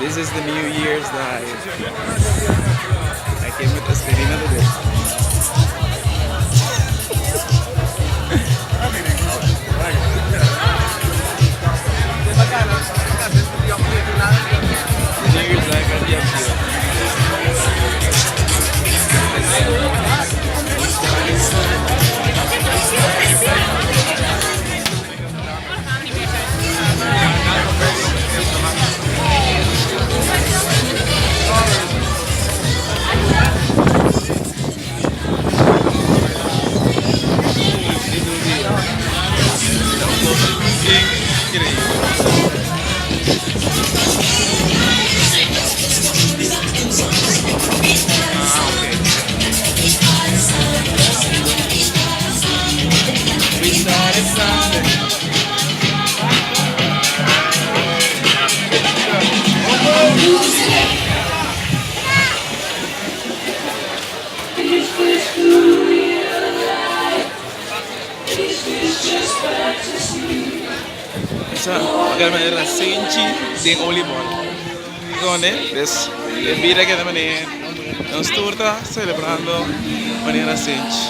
This is the New Year's dive. I came with aspirina today. New Year's dive at Yamsio. Sa agar manera senchi den oliebol. Donde des e bida keda manera nos tur ta celebrando manera senchi.